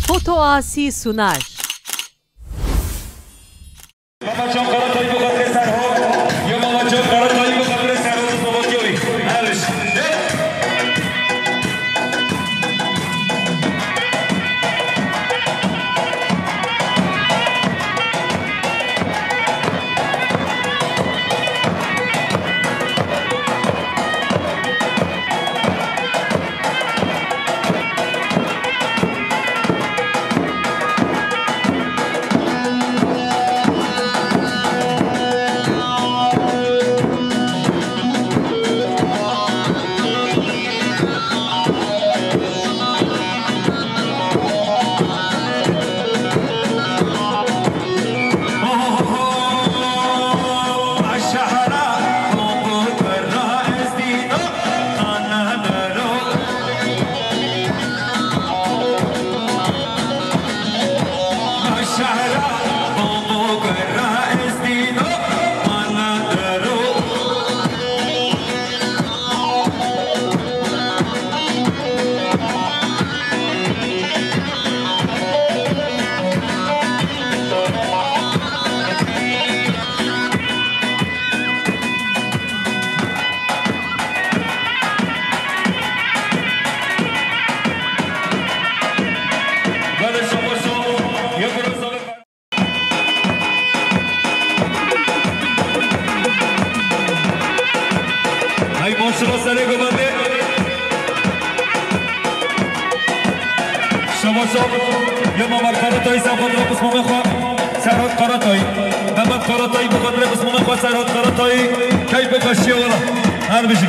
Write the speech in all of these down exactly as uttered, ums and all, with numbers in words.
Foto Asi Sunar. Mama Can Karatay bu kadre serhot. Ya Mama Can Karatay bu kadre serhot. Baba Joy. Ermiş. Hey, maşallah serê govendê. Şabaş al. Ya Mamer Karatay, sen xwe dide pismamê xwe. Serhat Karatay. Mehmet Karatay, bu kadre pismamê xwe. Serhat Karatay. Keyfê xweşiye wela. Her bijî.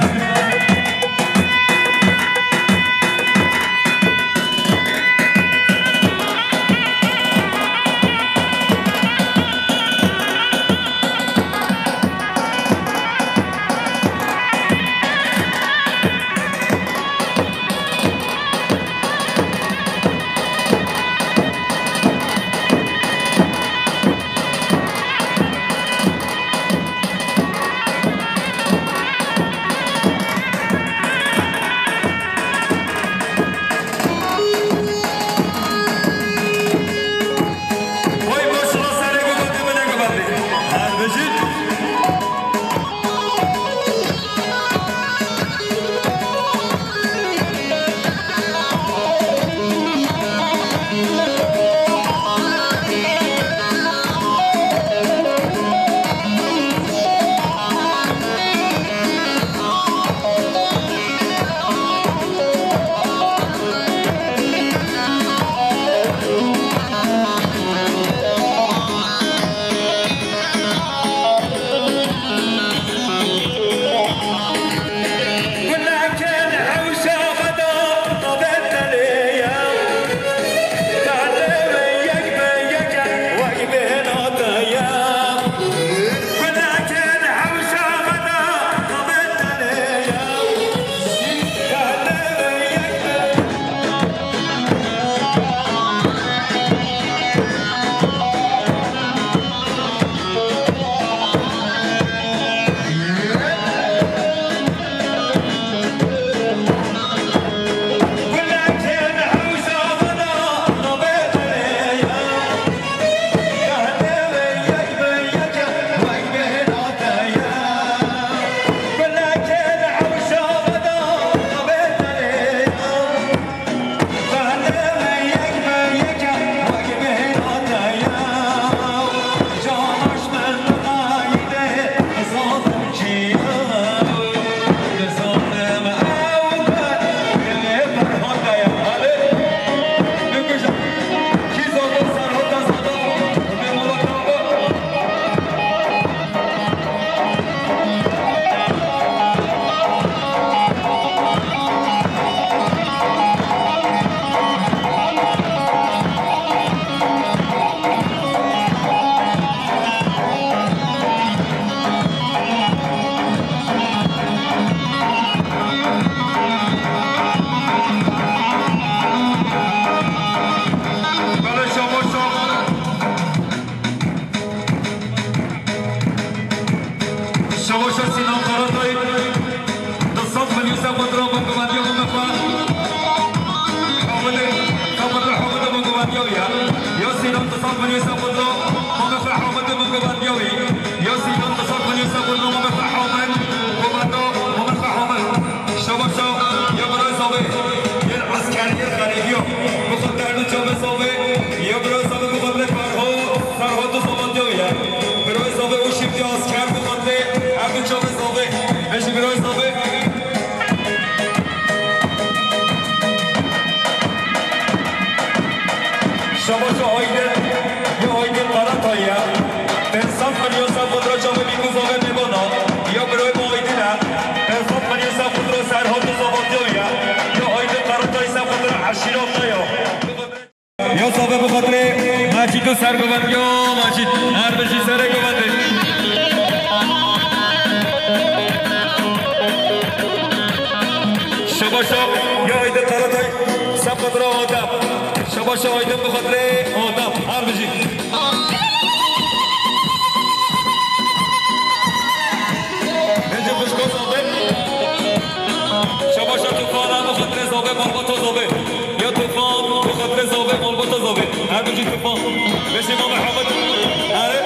Saq bin Yusuf Xudro, Mamed Fehomid min guvandiya wî. Ya Sînan bi saq bin Yusuf Xudro, Mamed Fehomid, guvando, Mamed Fehomid. Şabaşa, ya Biray Zavê, yên eskeriyê xerîbiya. Bixwe derdu çavê Zavê, ya Biray Zavê bixwe lê Ferho, Ferho tu zamandiya wî ye. Biray Zavê û şîftiya esker bixwe lê, her du çavê Zavê. Eşi Biray Zavê. Şabaşa Aydin, ya Aydin Karatay ya. Pensat milyon ser xudra çavê bîku zavê mêvana. Ya birayê me Aydin e. Pensat milyon ser xudra ser hatu zavatya ya. Ya Aydin Karatay ser xudra eşîra me ya. Ya zavê bi xatirê Macîd û ser guvendiya Macîd. Her bijî serê guvendiya. Şabaşa ya Aydin Karatay. Sefqet re Adem. Şabaşa Aydin bi xatirê Adem. Her bijî. Necip Fişko Zabê. Şabaşa Tufan bi xatirê Zabê, Malbata Zabê. Ya Tufan bi xatirê Zabê, Malbata Zabê. Her bijî Tufan. Beşê Mame Hamid. Erê.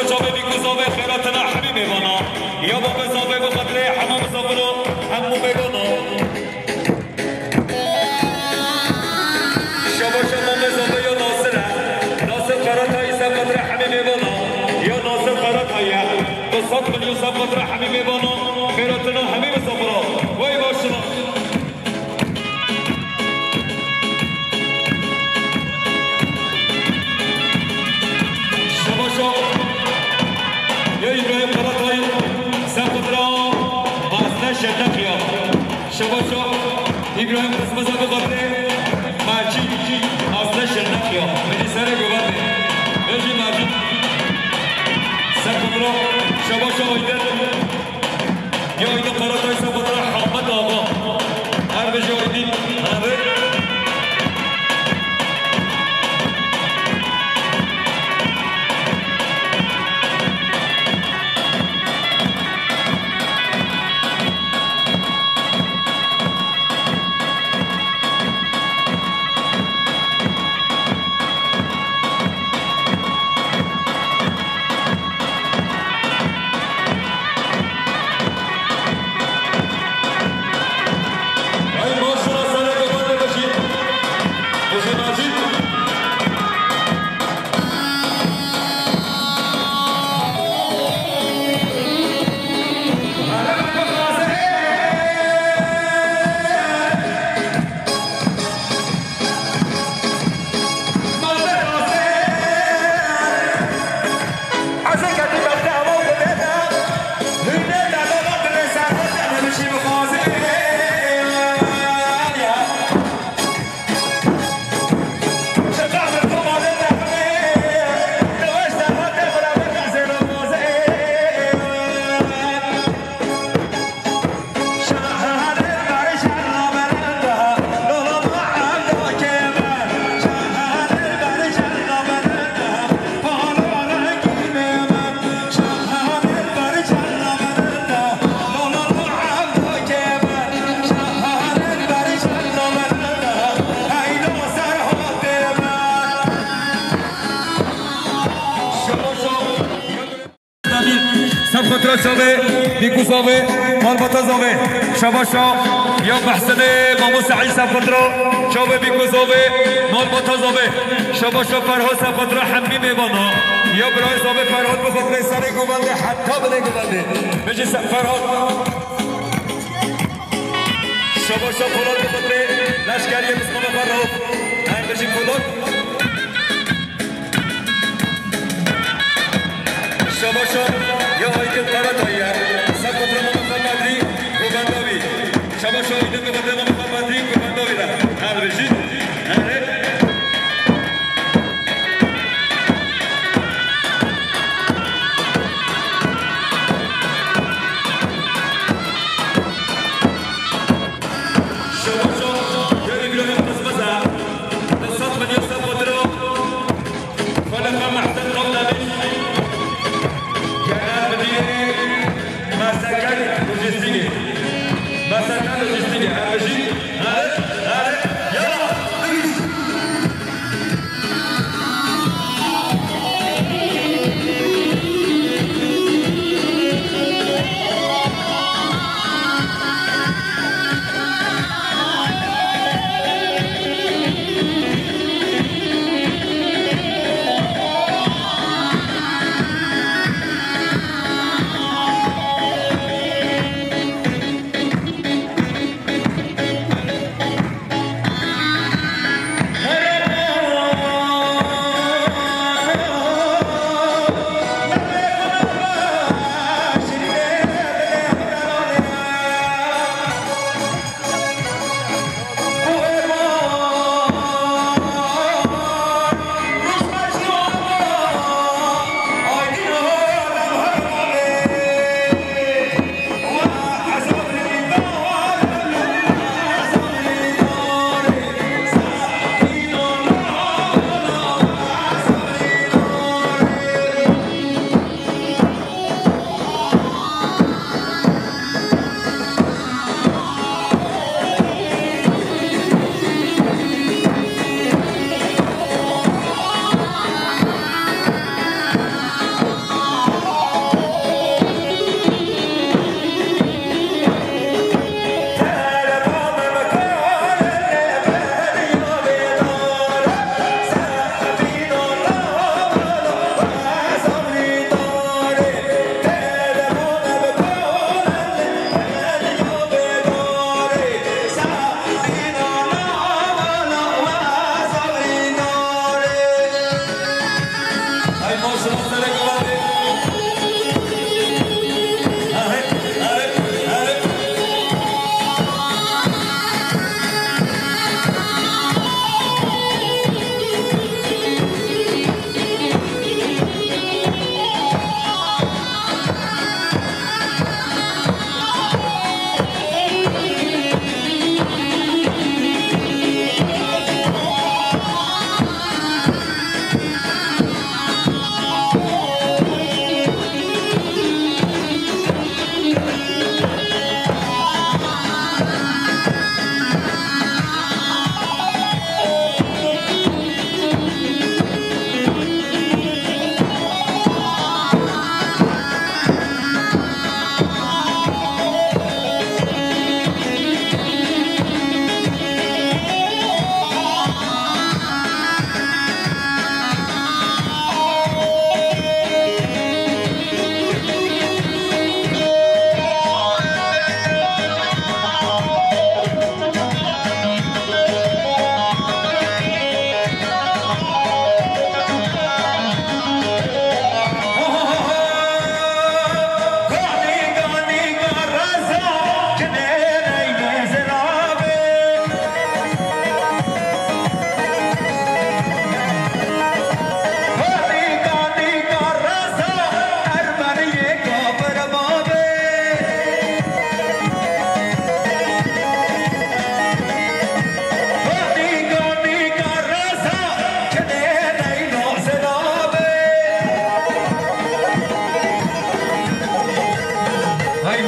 Çavê Bîkû Zavê xêratina hemî mêvana. Ya babê Zavê bixatirê hema misafiro, hemû mêvana. Şabaşa mamê Zavê ya Nasir e. Nasir Karatayî ser xatirê hemî mêvana. Ya Nasir Karatayî e. Du sed milyon ser xatirê hemî mêvana. Xêratina hemî misafira. Wey başina. Şabaşo. Ya Îbrahîm Karatay, Sefidra, Asne Şendeqiya. Şabaşo. Îbrahîm Qismeza bixatirê Mercî, Asne Şendeqiya. Min jî serê govendê. Vê jî Mercî. Sefidra. Şabaşo Aydin. Ya Aydin Karatay Sefidra Hammet Ağa. Her bijî Aydin. Her Sefxotra çavê Bîkû Zavê, malbata Zavê. Şabaşa ya Mehsenê Mamo Seîd Sefxotra çavê Bîkû Zavê, malbata Zavê. Şabaşa Ferhat Sefxotra hemî mêvana. Ya birayê Zavê Ferhat bixotirê serê govendê heta binê govendê. Bijî Se-, Ferhat. Şabaşa Polat bixotirê leşkeriyê Mistama Ferhat. Her bijî Polat. Şabaşa ya Aydin Karatayî ye. Sefxotra Mama Xan Bedrî, govenda wî. Şabaşa Aydin bixotirê Mama Xan Bedrî, govenda wî re. Her bijî. Her. Şabaşa ya Îbrahîm Qismeza. Du sed milyon Sefxotra. Xwelefa Mehsen Qewdemîş.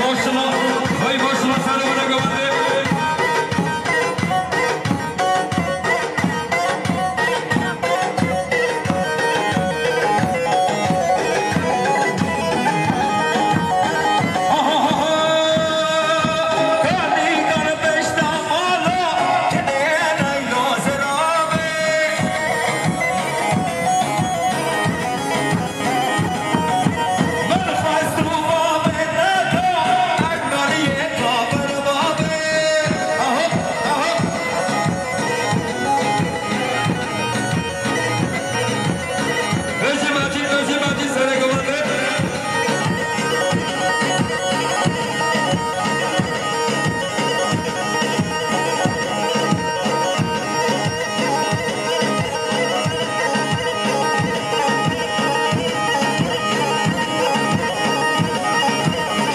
Başına, hay başına, sen öyle gömdü.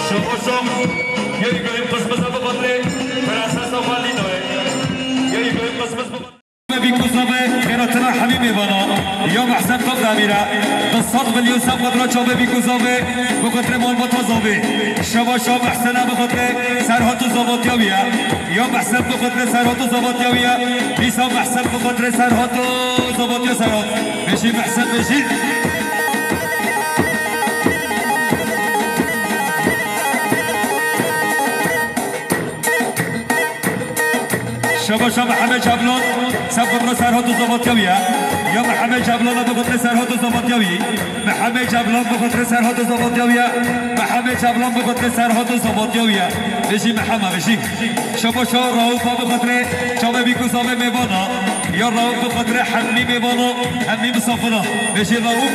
Şabaş, şabaş. Yê Îbrahîm Qismiza bixatirê Prensesa Xalîda ye. Yê Îbrahîm Qismiz bixatirê. Bîkûza ve xêratina hemî mêvana. Ya Mehsen Top Demîre. Du sed milyon sed xatir çavê Bîkûza ve bixatirê malbata zavê. Şabaş, şabaş Mehsena bixatirê serhat û zavatiya wî ye. Ya Mehsen bixatirê serhat û zavatiya wî ye. Dîsa Mehsen bixatirê serhat û zavatiya serhat. Bêjî Mehsen bêjî. Şabaşa Mihemed Cevlan, sed xatir serhat û zavatiya wî ye. Ya Mihemed Cevlan, sed xatir serhat û zavatiya wî. Mihemed Cevlan, sed xatir serhat û zavatiya wî ye. Mihemed Cevlan, sed xatir serhat û zavatiya wî ye. Bêjî Mihemed, bêjî. Şabaşa Rauf, sed xatir çavê Bîkûza ve mêvana. Ya Rauf, sed xatir hemî mêvana, hemî misafira. Bêjî Rauf.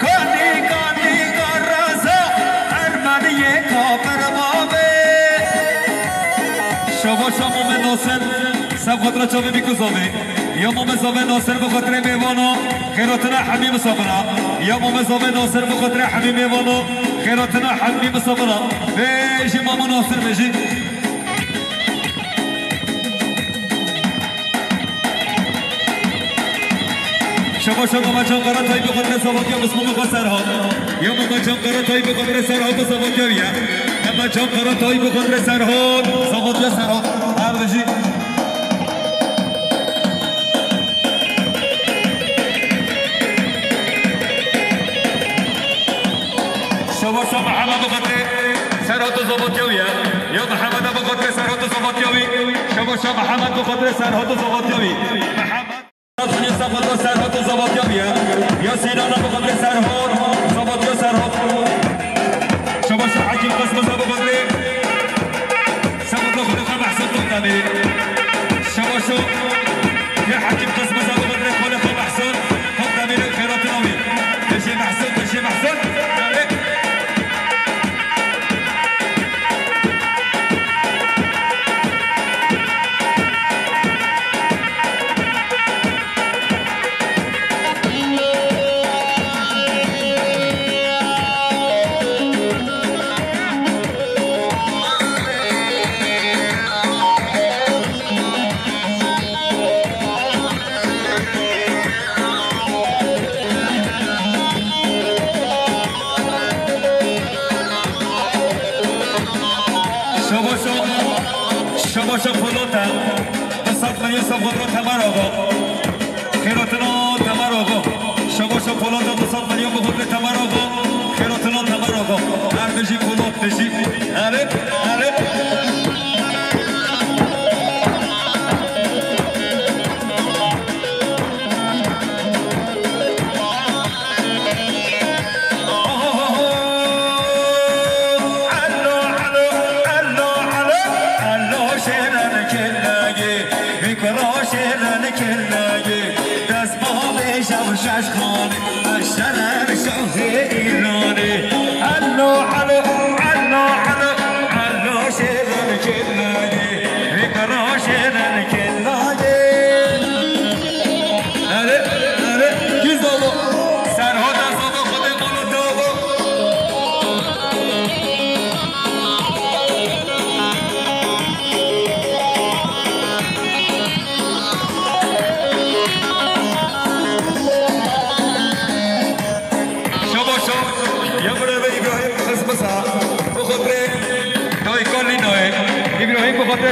Kanî, kanî, garaza, Ermeniyê kafir babê. Şabaşa Mame Nasir, sed xatir çavê Bîkûza ve. Ya Mame Zave Nasir, sed xatir mêvana, xêratina hemî misafira. Ya Mame Zave Nasir, sed xatir hemî mêvana, xêratina hemî misafira. Bêjî Mame Nasir, bêjî. Şabaşa Mamacan Karatay, sed xatir zavatiya Mismûmê xwe Serhat. Ya Mamacan Karatay, sed xatir Serhat zavatiya wî ye. Mamacan Karatay, sed xatir Serhat zavatiya Serhat. Her bijî. Şabaşa Mihemed, sed xatir serhat û zavatiya wî ye. Ya Mihemed, sed xatir serhat û zavatiya wî. Şabaşa Mihemed, sed xatir serhat û zavatiya wî. Mihemed. Sed xatir serhat û zavatiya wî ye. Ya Sînan, sed xatir serhat, zavatiya serhat. Şabaşa Hekîm Qismiza, sed xatir. Sed xatir xwe Mehsûn Top Demîrî. Şabaşo. Ya Hekîm Qismiza, sed xatir xwe Mehsûn Top Demîrî, xêratina wî. Bêjî Mehsûn, bêjî Mehsûn. Şabaşa, Şabaşa Polat e. Du sed milyon sed xatir Temel Axa. Xêratina Temel Axa. Şabaşa Polat e, du sed milyon sed xatir Temel Axa. Xêratina Temel Axa. Her bijî Polat, bijî. Erê, erê. Elo, elo, elo, elo, elo, şêrên kelleyê, bikro şêrên kelleyê, dest bavê şev şeş xanê, eşeler şahê Îranê. Elo,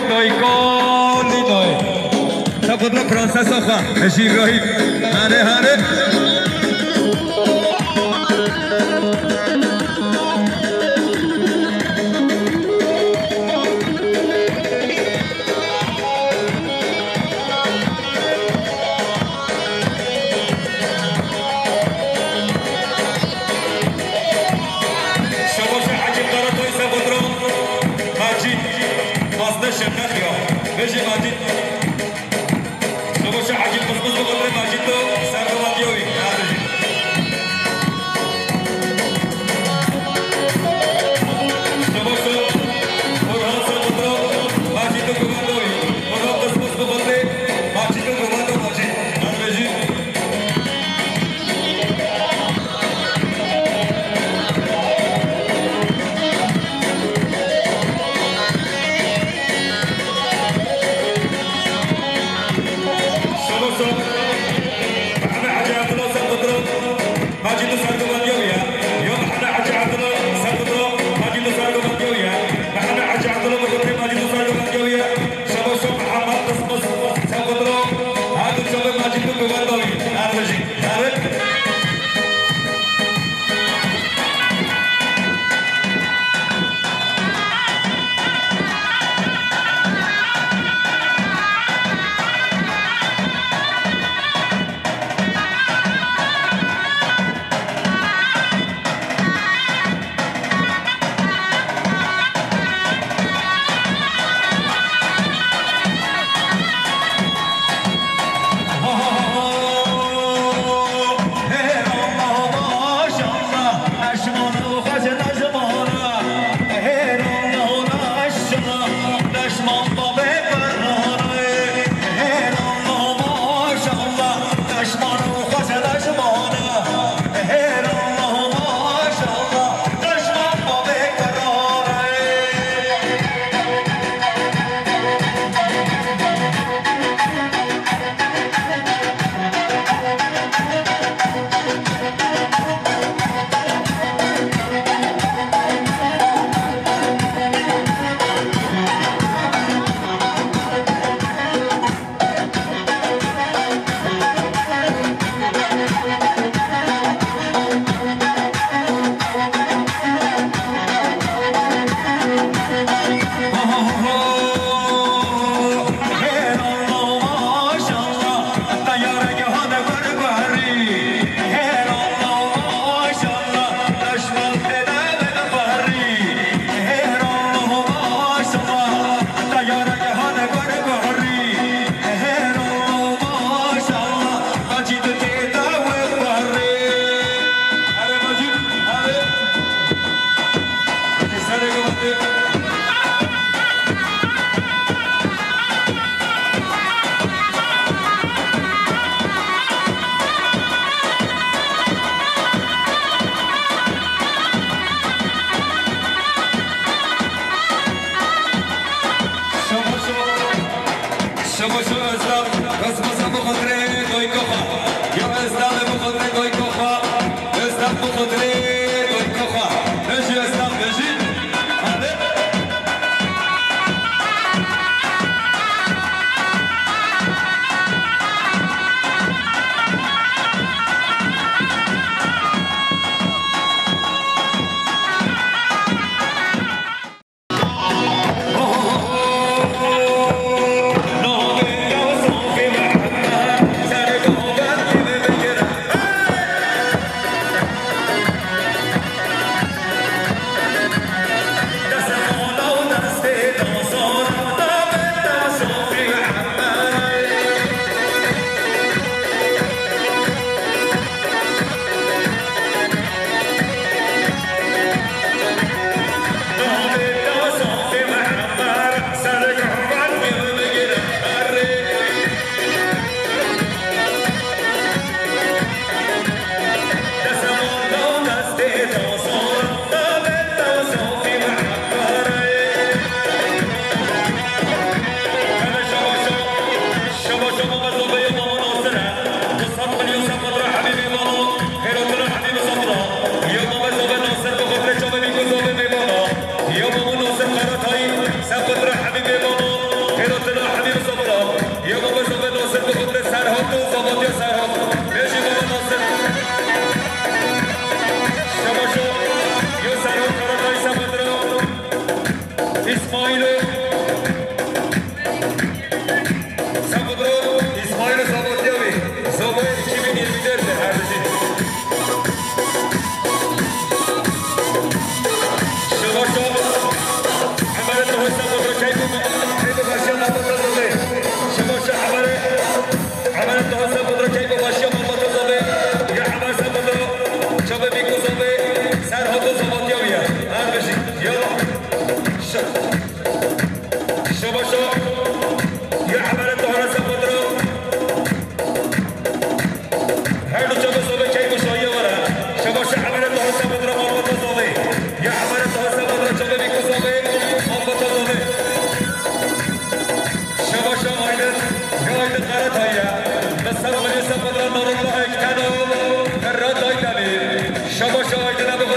Doyko, Doy. Te xwe bira prinsesa xwe. Hejî Îbrahîm. Hane, hane. Şabaşa Hecî Karatoy Sefodro, Macîd, Mazde Şefqet ya. Bejî Macîd. Şabaşa Hecî Qizmiz bi Qudrê Macîd do, Serdovan Diyawî.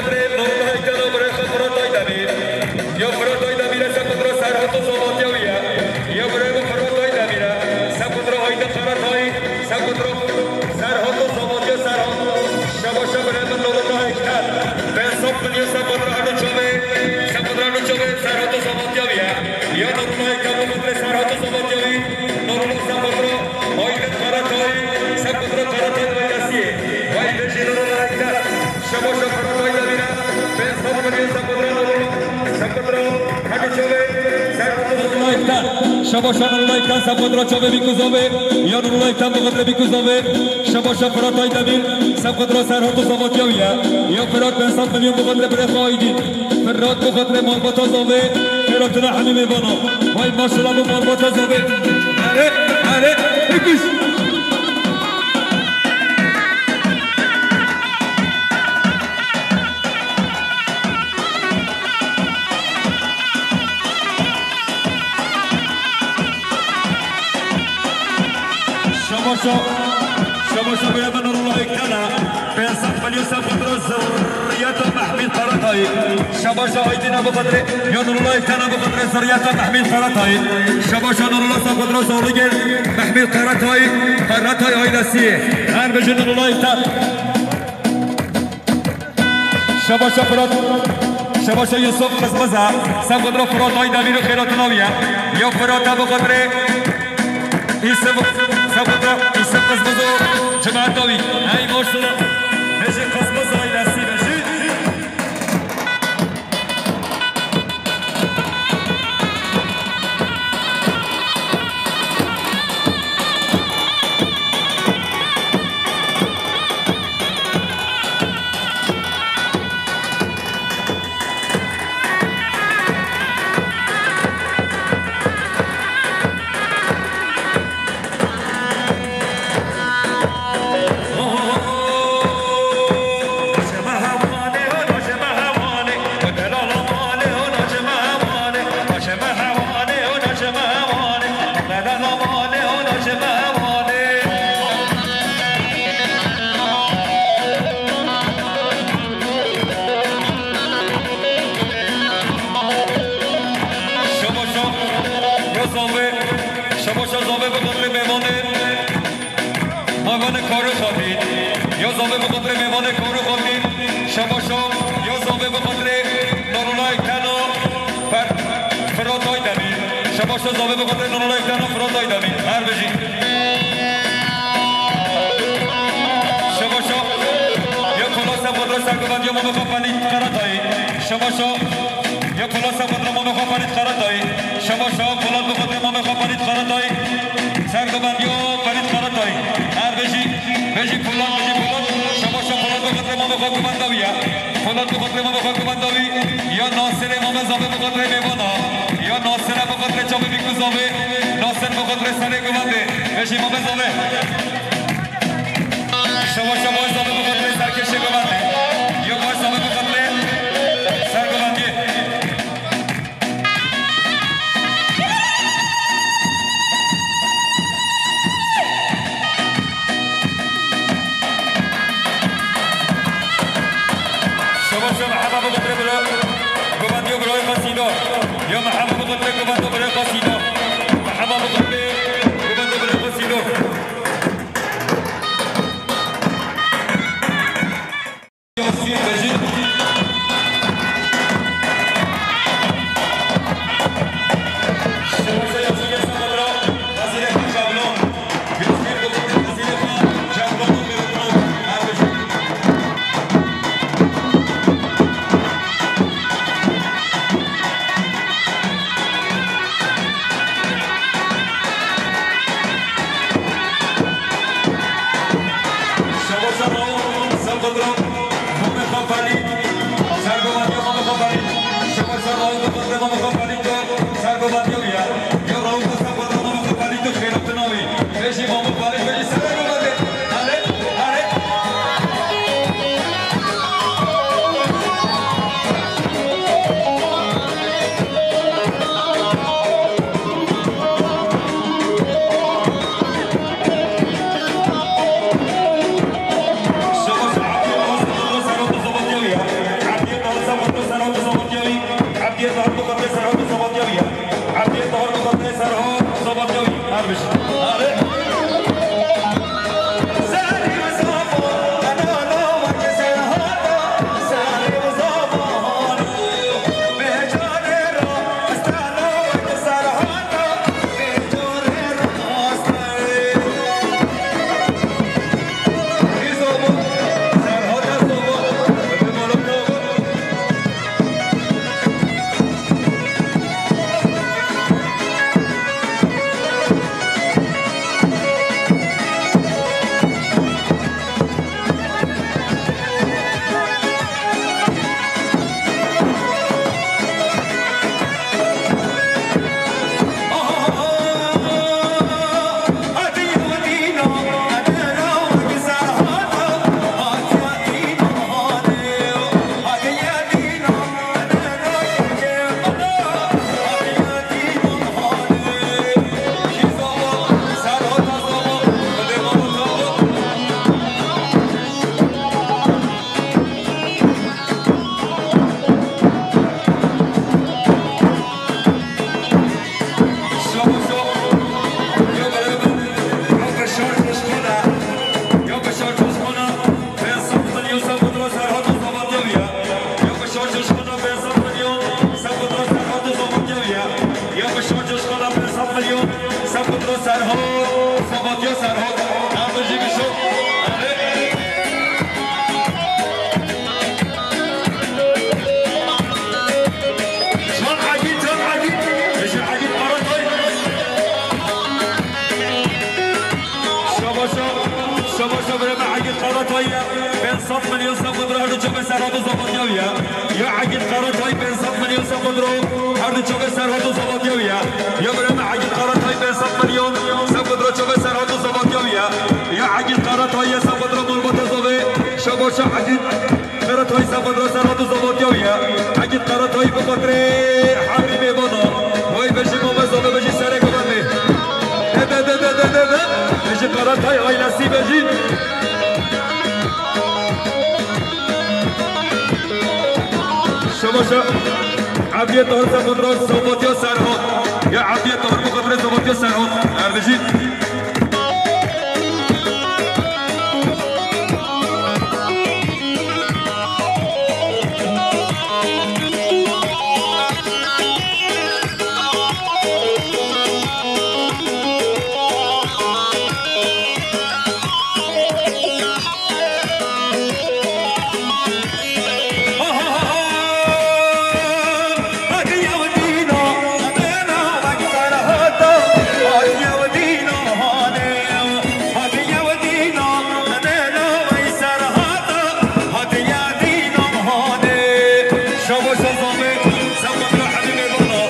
Nurullah Ekdal û birêxa Firat Aydemîr. Ya Firat Aydemîr e, Sefkudra Serhat û Zavatya wî ye. Ya birêxa Firat Aydemîr e, Sefkudra Aydin Karatay, Sefkudra Serhat û Zavatya Serhat. Şebaşa birêxa Nurullah Ekdal. Pênc sed milyon Sefkudra Hanu Çavê, Sefkudra Hanu Çavê Serhat û Zavatya wî ye. Ya Nurullah Ekdal, Sefkudra Serhat û Zavatya wî. Nurullah Sefkudra Aydin Karatay, Sefkudra Karatay ailesî. Vay be jî Nurullah Ekdal. Şebaşa Firat Aydemîr e, pênc sed milyon Sefkudra Nurullah, Sefkudra Hanu Çavê, Sefkudra Nurullah Ekdal. Şebaşa Nurullah Ekdal, Sefkudra Çavê Bîkuzovê, ya Nurullah Ekdal Bixatirê Bîkuzovê, Şebaşa Firat Aydemîr, Sefkudra Serhat û Zavatya wî ye, ya Firat pênc sed milyon Bixatirê birêxa Aydî, Firat Bixatirê malbata Zavê, Firatuna hemî mêvana. Vay maşallah bu malbata Zavê. Erê, erê, ikuş. Şebaşa, şebaşa bêbin Nurullah Ektena. Pênc sed milyon Sefkudra zirriyeta Mehmîd Karatay. Şebaşa Aydin Ebu Xidrê, ya Nurullah Ektena Ebu Xidrê zirriyeta Mehmîd Karatay. Şebaşa Nurullah Sefkudra Zorligir, Mehmîd Karatay, Karatay ailesi. Her bijin Nurullah Ekten. Şebaşa Firat, Şebaşa Yusuf Qizmiza, Sefkudra Firat Aydemîr û xêratuna wî ye. Ya Firat Ebu Xidrê, Îsif, Sefkudra Îsif Qizmizo, cemaeta wî. Hey maşallah. Bejî Qizmiza ailesi bejî. Şebaşa, ya zavê, şebaşa zavê bi xatirê mêvanê. Mêvanê Karo Xatî. Ya zavê bi xatirê mêvanê Karo Xatî. Şebaşa, ya zavê bi xatirê Nurullah Ektena, Fer-, Firat Aydemîr. Şebaşa zavê bi xatirê Nurullah Ektena, Firat Aydemîr. Her bijî. Şebaşa, ya Polat Sefkudra sergovendiya mamê xwe Felît Karatayî. Şebaşa, ya Polat Sefkudra mamê xwe Felît Karatayî. Şebaşa, Polat bi xatirê mamê xwe Felît Karatayî. Sergovendiya Felît Karatayî. Her bijî, bijî Polat, bijî Polat. Şebaşa Polat bi xatirê mamê xwe govenda wî ye. Polat bi xatirê mamê xwe govenda wî. Ya Nasirê mamê zavê bi xatirê mêvana. Ya Nasirê bi xatirê çavê bîku zavê. Nasir bi xatirê serê govendê. Bijî mamê zavê. Şebaşa baş zavê bi xatirê serkêşê govendê. Ya baş zavê bi xatirê sergovendiyê. Şebaşa Mehema bi xatirê bira, govendî û birayê xwe Sîdar. Ya Mehema bi xatirê govend û birayê xwe Sîdar. Mehema bi xatirê govend û birayê xwe Sîdar. Serhat û Zavatya wî ye. Ya Egîd Karatay pênc sed milyon Sefodro. Her du çavê Serhat û Zavatya wî ye. Ya birê me Egîd Karatay pênc sed milyon Sefodro çavê Serhat û Zavatya wî ye. Ya Egîd Karatay ye Sefodro malbata zovê. Şabaşa Egîd Karatay Sefodro Serhat û Zavatya wî ye. Egîd Karatay bi xatirê hemî mêvana. Way bejî mame zovê bejî serê gavê. De de de de de de de. Bejî Karatay ailesî bejî. Şabaşa. Evdiyê Tahir Sefodro Zavatya Serhat. Ya Evdiyê Tahir bi xatirê Zavatya Serhat. Her bijî. Şabaşa zobê, Sefodro hemî mêvana.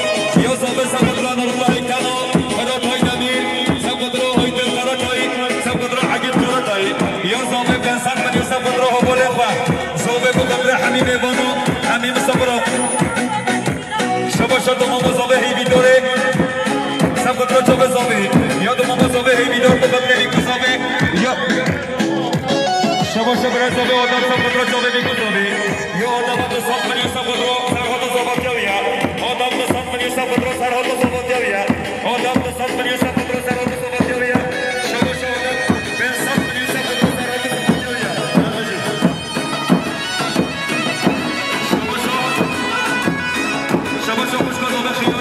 Ya zobê Sefodro Nurullah Kano, Karatay Demîr, Sefodro Haydar Karatay, Sefodro Egîd Karatay. Ya zobê pênc sed milyon Sefodro hevalê xwe. Zobê bi xatirê hemî mêvana, hemî misafira. Şabaşa domamo zobê heyvîdorê. Sefodro çavê zobê. Ya domamo zobê heyvîdor bi xatirê vî ku zobê. Ya. Şabaşa birê zobê Adam Sefodro çavê vî ku zobê. Ya Adam du sed milyon Sefodro Serhat û Zavatya wî ye. Adam du sed milyon Sefodro Serhat û Zavatya wî ye. Adam du sed milyon Sefodro Serhat û Zavatya wî ye. Şabaşa Adam pênc sed milyon Sefodro Serhat û Zavatya wî ye. Şabaşa. Şabaşa xwişka zobê xîya.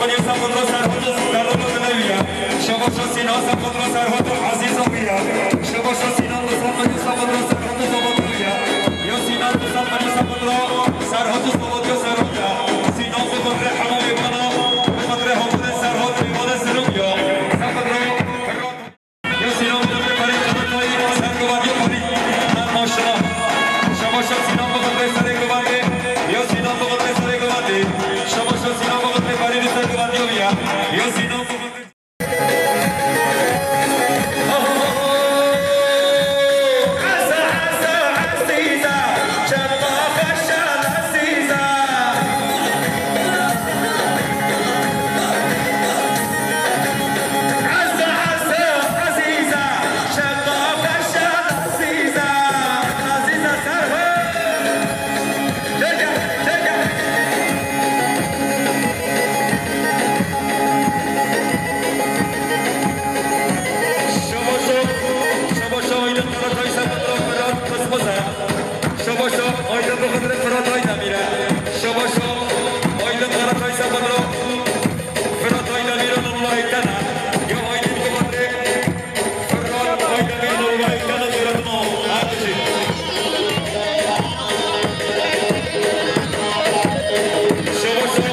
Sînan Sefodro Serhat Zobotî ya. Şebaşa Sînan Sefodro Serhat Ezîza ya. Şebaşa Sînan Sefodro Serhat Zobotî ya. Ya Sînan Sefodro Serhat Zobotî ya. Sînan Sefodro Hema Mîvana. Sefodro Hema Serhat Mîvana Sirok ya. Sefodro Ya Sînan bixetre berî Qeretayî ser guvatî parî. Maşallah. Şebaşa Sînan bixetre serê guvatî. Ya Sînan bixetre serê guvatî. Şebaşa Sînan bixetre berî ser guvatî ya. Ya Sînan bixetre Şebaşo, şebaşo, aydın Karatay Sabadro, Berat Kısmıza. Şebaşo, aydın Bıhıdırı Fırat Aydemire. Şebaşo, aydın Karatay Sabadro, Fırat Aydemire, Allah itana. Ya aydın Bıhıdırı Fırat Aydemire, Allah itana, Berat Mo. Hadi. Şebaşo,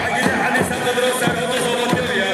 Agile Ali Sabadro, Serhat Sabadro ya.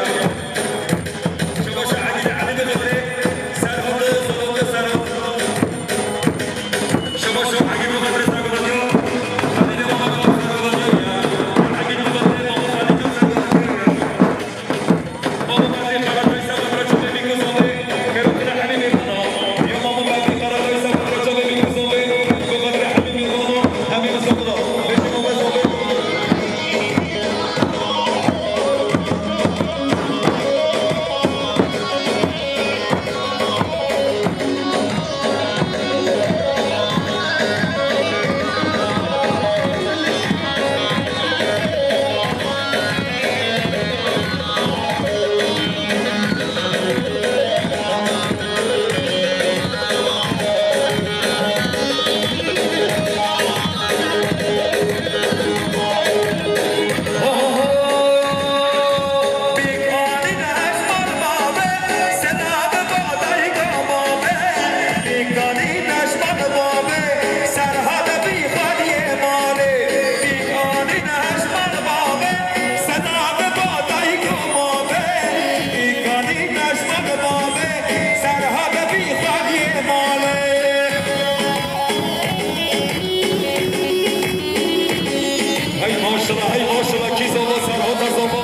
Hey maşallah, hey maşallah, kî zava Serhat zava.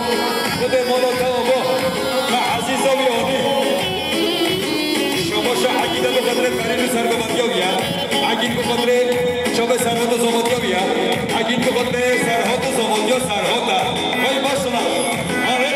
Bide mala te ava. Me Ezîza wî anî. Şebaşa Egîde bixetre perînû sergovetiya wî ya. Egîd bixetre çavê Serhat zavatiya wî ya. Egîd bixetre Serhat zavatiya Serhat e. Hey maşallah. Hey.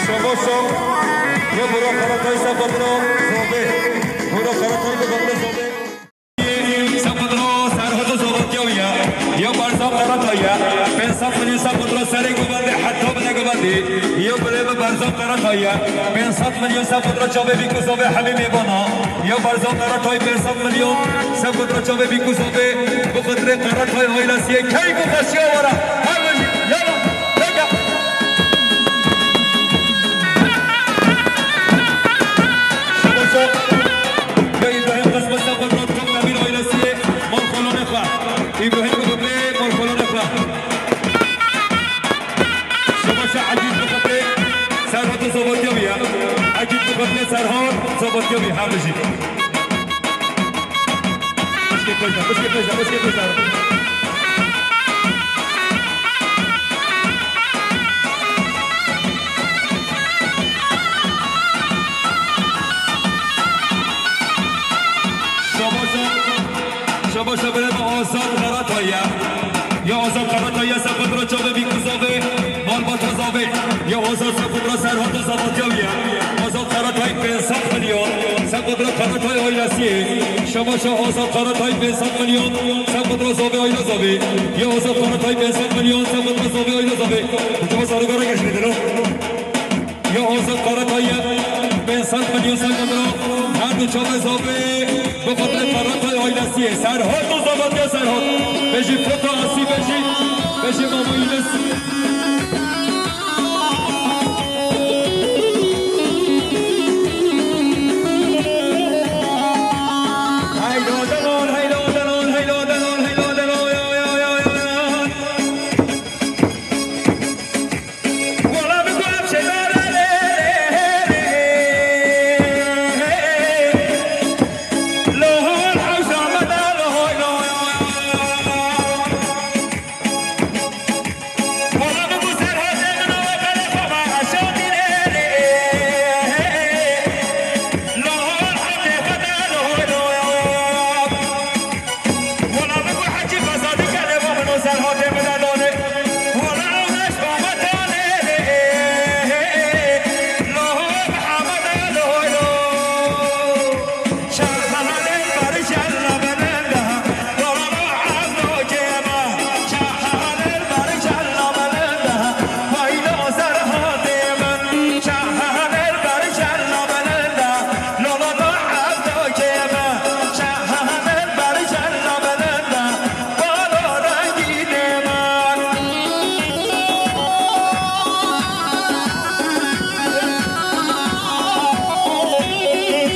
Şebaşo, ya bura Karatay Sabadro Zobe. Bura Karatay Sabadro Zobe. Sabadro Serhat Zobatya ya. Ya Barzan Karatay ya. Pênc sed milyon Sabadro serê govendê heta bine govendê. Ya bilê bi Barzan Karatay ya. Pênc sed milyon Sabadro çavê bîku zovê hemî mêvana. Ya Barzan Karatay pênc sed milyon Sabadro çavê bîku zovê. Bu xatirê Karatay ailesiyê keyf û xweşiya were. Her bijî. Yala. Peki. Serhat, Sabatiya wî her bijî. Pişkê pêşda, pişkê pêşda, pişkê pêşda. Şabaşa, şabaşa birê me Azad Karatay ye. Ya Azad Karatay ye, Sefedra çavê Bîkuzavê, Malbata Zavê. Ya Azad Sefedra Serhata Zavatiya ye. Azad Karatay pênc sed milyon, Sefedra Karatay ailesiyê. Şabaşa Azad Karatay pênc sed milyon, Sefedra Zavê aile Zavê. Ya Azad Karatay pênc sed milyon, Sefedra Zavê aile Zavê. Acaba sarı gara geçmedi lan. Ya Azad Karatay ya, pênc sed milyon Sefedra, her du çavê Zavê, bi xatirê Karatay ailesiyê. Serhat û Zavatiya Serhat. Bejî Fota Asî, bejî, bejî Mamo Yunus. Heylo delal, heylo delal, heylo delal, heylo delal, ya, ya, ya, ya, ya.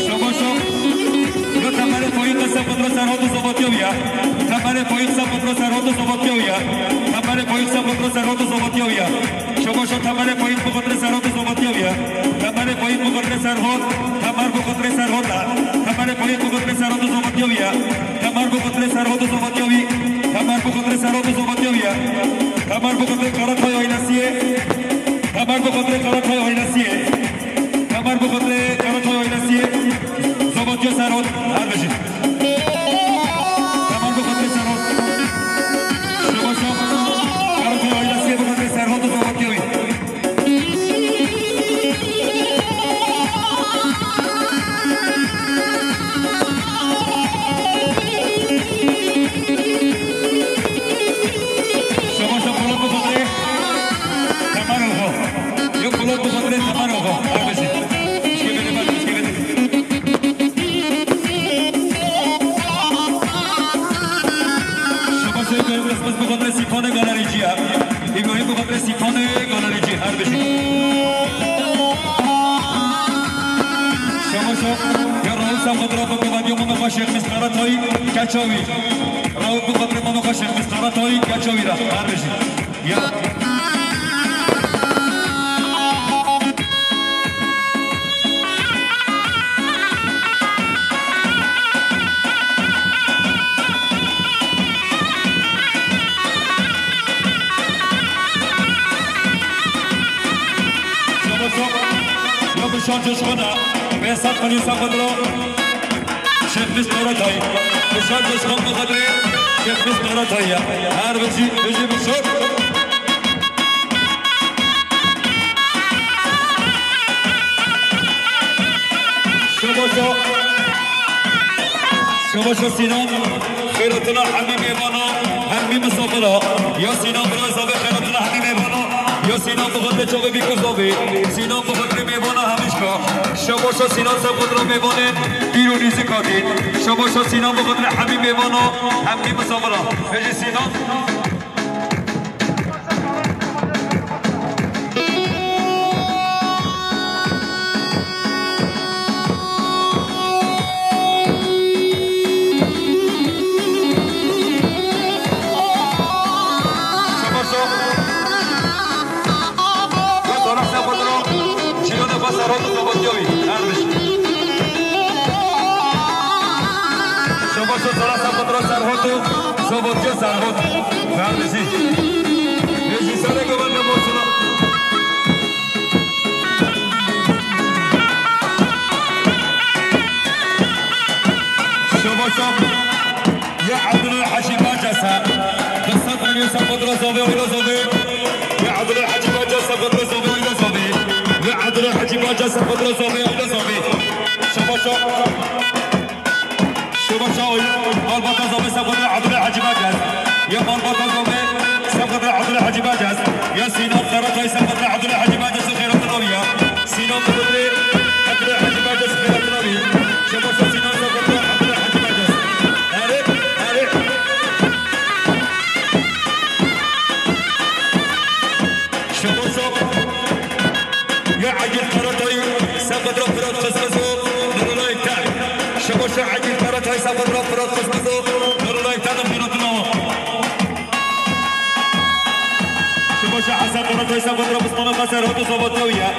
Şabaşo. Yo temerê payîk Sefedra Serhat û Zavatiya wî ye. Temerê payîk Sefedra Serhat û Zavatiya wî ye. Temerê payîk Sefedra Serhat û Zavatiya wî ye. Şabaşo temerê payîk bi xatirê Serhat û Zavatiya wî ye. Temerê payîk bi xatirê Serhat. Temer bi xatirê Serhat e. Temerê payîk bi xatirê Serhat û Zavatiya wî ye. Temer bi xatirê Serhat û Zavatiya wî. Temer bi xatirê Serhat û Zavatiya wî ye. Temer bi xatirê Karatay ailesiyê. Temer bi xatirê Karatay ailesiyê. Temer bi xatirê Karatay ailesiyê. Zavatiya Serhat her bijî. Temer bi xatirê Serhat. Şabaşa Karatay ailesiyê bi xatirê Serhat û Zavatiya wî. Şabaşa Polat bi xatirê Temer Oxo. Yo Polat bi xatirê Temer Oxo. Her bijî. Pişkê bêne, bak, pişkê bêne. Şabaşa Îbrahîm Qismit bi xatirê Sîpanê galerîcî ye. Îbrahîm bi xatirê Sîpanê galerîcî. Her bijî. Şabaşa ya Rauf Sefedra bi xatirê mama xwe Şêxmîs Karatayî keça wî. Rauf bi xatirê mama xwe Şêxmîs Karatayî keça wî re. Her bijî. Ya. Şabaşo, ya bi şan coşkana, pênc sed milyon Sefedra. Şêxmîs Karatayî. Bi şan coşkan bi xatirê Şêxmîs Karatayî ya. Her bijî, bijî bi şan. Şabaşo. Şabaşo Sînan. Xêratina hemî mêvana, hemî misafira. Ya Sînan bira Zavê, xêratina hemî mêvana. Ya Sînan bi xatirê çavê Bîkuzavê. Sînan bi xatirê mêvana hemîşka. Şabaşa Sînan Sefedra mêvanên dîr û nîzik hatîn. Şabaşa Sînan bi xatirê hemî mêvana, hemî misafira. Bêjî Sînan. Şabaşo. Wes Orak Sefedra. Çîrone Xwe Serhat û Zavatiya wî. Her bijî. Serhot, Ferdişî. Rejîsorê Govende Bosna. Şoboşo. Ya Abdullah Hacı Bacasa. Kısmet Melisa Fadra Zove, Oyla Zove. Ya Abdullah Hacı Bacasa Fadra Zove, Oyla Zove. Ya Abdullah Hacı Bacasa Fadra Zove, Oyla Zove. Şoboşo. Şobaşa oy, Malbata Zove Sefadra Abdullah Hacı Bacas. Ya Malbata Zove Sefadra Abdullah Hacı Bacas. Ya Sinan Karatay Sefadra Abdullah Hacı Bacas xeyratın abi ya. Sinan Karatay Abdullah Hacı Bacas xeyratın abi. Şobaşa Sinan Sefadra Abdullah Hacı Bacas. Erê, erê. Şobaşa. Ya Egîd Karatay, Sefadra Firat Qismizo, Nurullah Ekten. Şobaşa Egîd Karatay, Sefadra Firat Qismizo, Nurullah Ekten, Firatino. Şobaşa Hasan Karatay, Sefadra Bistana Serhat Sabatyawiye.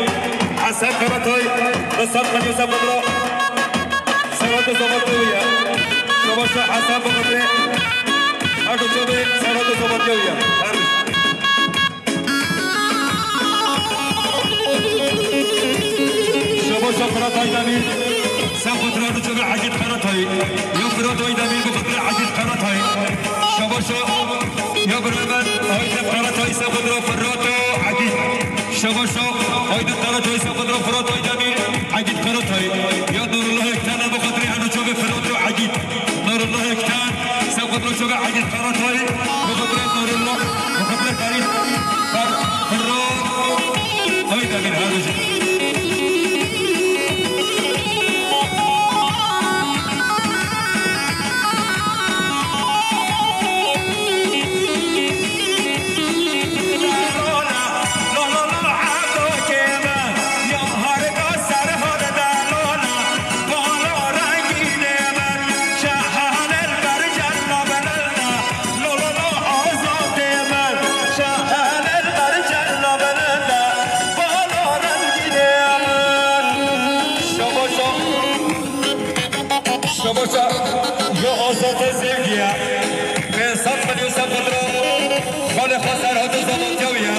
Hasan Karatay, Hasan Kanyo Sefadra Serhat Sabatyawiye. Şobaşa Hasan Bakatri, Erdo Çobi, Serhat Sabatyawiye. Her Şobaşa Firat Aydemir, Sefadra Çöbe Egîd Karatay. Ya Firat Aydemir, Bukatli Egîd Karatay. Şobaşa, ya Bremen, Aydın Karatay, Sefadra Firat Egîd. Şobaşa, Aydın Karatay, Sefadra Firat Aydemir, Egîd Karatay. Ya Nurullah Ekten, Bukatli Erdo Çöbe Firat Egîd. Nurullah Ekten, Sefadra Çöbe Egîd Karatay. Bukatli Nurullah, Bukatli Karim. Fir-, Firat. Haydi bir hadi. Şabaşa, şabaşa, yo Azate Zevgiye. Pênc sed milyon Sefadra, xalê xwe Serhat Zavatyawiye.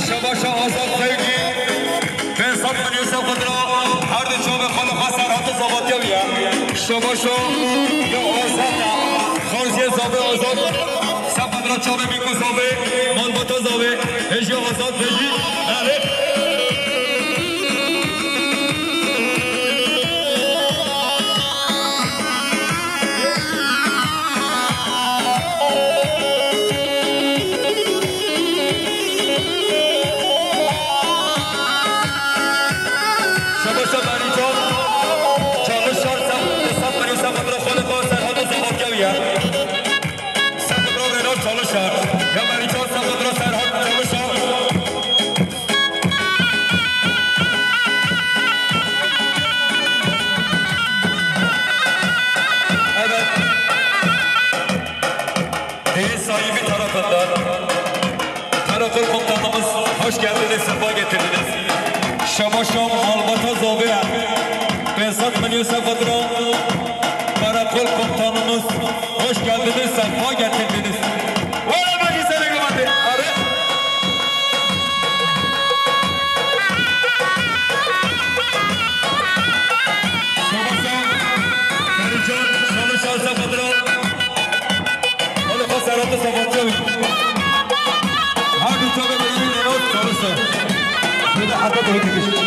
Şabaşa Azat Zevgi. Pênc sed milyon Sefadra, her du çavê xalê xwe Serhat Zavatyawiye. Şabaşa, yo Azate, Xarziye Zavê Azat. Sefadra çavê Mîko Zavê, Malbata Zavê, hêjî Azat, hêjî, erê. Şabaşa Merican, Çalişar, Sefadra, Sefadra, Xalika, Serhat, Zavatyawiye. Sefadra Vedat Çalişar. Ya Merican, Sefadra Serhat Çalişar. Evet. Değer sahibi tarafından Karakol komutanımız, hoş geldiniz, sefa getirdiniz. Şabaşa Malbata Zavê. Pênc sed milyon Sefadra. Karakol komutanımız, hoş geldiniz, sefa getirdiniz. Wala meclise ne güvende. Arı. Şabaşa, Ferican, Şanlı Şansa Fadra. Wala xwe Serhat'ı Safatçı. Her bir tabi de iyi ne not çalışsa. Bir de hatta da bir